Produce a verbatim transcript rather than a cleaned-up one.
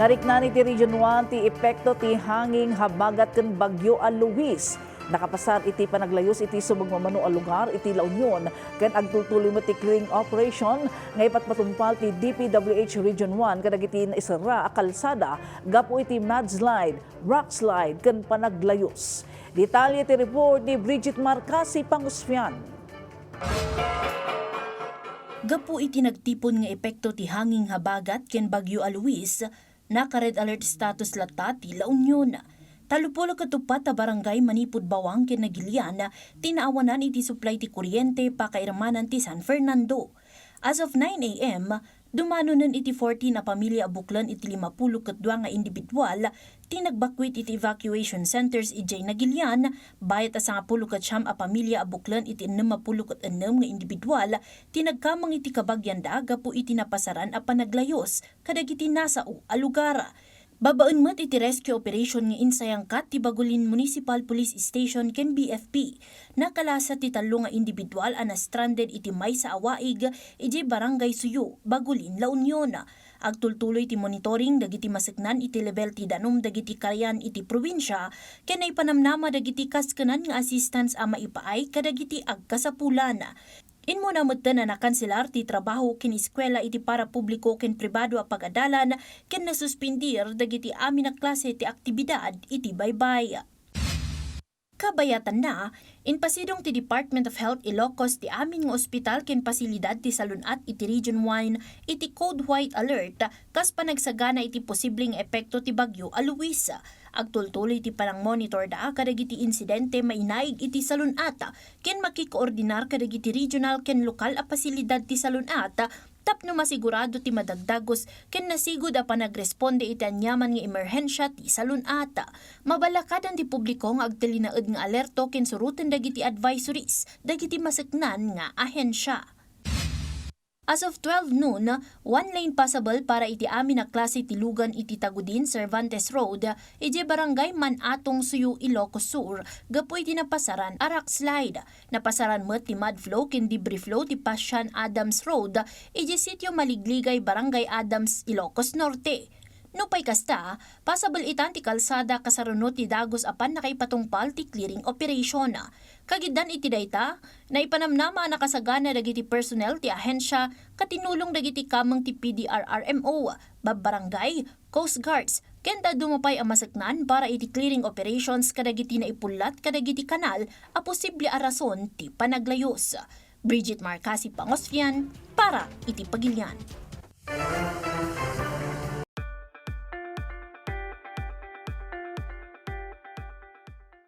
Nariknan iti Region one ti epekto ti hanging habagat ken Bagyo a Luis. Nakapasar iti panaglayus iti subong mamano a lugar iti La Union ken agtultuloy met ti clearing operation nga ipatpatumpal ti D P W H Region one kadagiti naiserra a kalsada gapu iti mudslide, rockslide ken panaglayus. Detalye ti report ni Bridget Marcasi Pangusfian. Gapu iti nagtipon nga epekto ti hanging habagat ken Bagyo a Luis, naka-red alert status latta ti La Union. Tallopulo ket uppat a barangay manipud Bawang ken Nagilian ti naawanan iti supply ti kuryente pakairmanan ti San Fernando. As of nine A M, dumanonen iti fourteen a pamilia a buklen iti limapulo ket dua nga individual ti nagbakwit iti evacuation centers idiay Nagilian, bayat a sangapulo ket siam a pamilia a buklen iti ennem a pulo ket ennem nga individual ti nagkamang iti kabagianda gapu iti napasaran a panaglayus kadagiti nasao a lugar. Babaen met iti rescue operation nga insayangkat ti Bagulin Municipal Police Station ken B F P, nakalasa ti tallo nga individual a na-stranded iti maysa a waig idiay Barangay Suyo, Bagulin, La Union. Agtultuloy ti monitoring dagiti maseknan iti level ti danum dagiti karian iti probinsia ken naipanamnama dagiti kaskenan nga assistance a maipaay kadagiti agkasapulan. Immuna metten a nakanselar ti trabaho ken eskuela iti parapubliko ken pribado a pagadalan ken nasuspendir dagiti amin a klase ti aktibidad iti baybay. Kabayatanna, impasidong ti Department of Health Ilocos ti amin nga ospital ken pasilidad ti salun-at iti Region one iti Code White Alert kas panagsagana iti posible nga epekto ti Bagyo a Luis. Agtultuloy ti panangmonitorda kadagiti insidente mainaig iti salun-at ken makikoordinar kadagiti regional ken lokal a pasilidad ti salun-at tapno masigurado ti madagdagus ken nasigud a panagresponde iti aniaman nga emerhensia ti salun-at. Mabalakadan ti publiko nga agtalinaed nga alerto ken suroten dagiti advisories dagiti maseknan nga ahensia. As of twelve noon, one lane passable para iti amin a klase ti lugan iti Tagudin Cervantes Road, idiay Barangay Manatong, Suyo, Ilocos Sur, gapu iti napasaran a rock slide. Napasaran met ti mud flow ken debris flow ti Pasian Adams Road, idiay Sitio Maligligay, Barangay Adams, Ilocos Norte. Nupay kasta, passable itan ti kalsada kasano ti dagus a pannakaipatungpal ti clearing operation. Kagiddan iti dayta, naipanamnama a nakasagana dagiti personnel ti ahensia ket tinulong dagiti kameng ti P D R R M O, babbarangay, Coast Guards, ken dadduma pay a maseknan para iti clearing operations kadagiti naipullat kadagiti kanal a posible a rason ti panaglayus. Bridget Marcasi Pangosfian para iti Pagilian.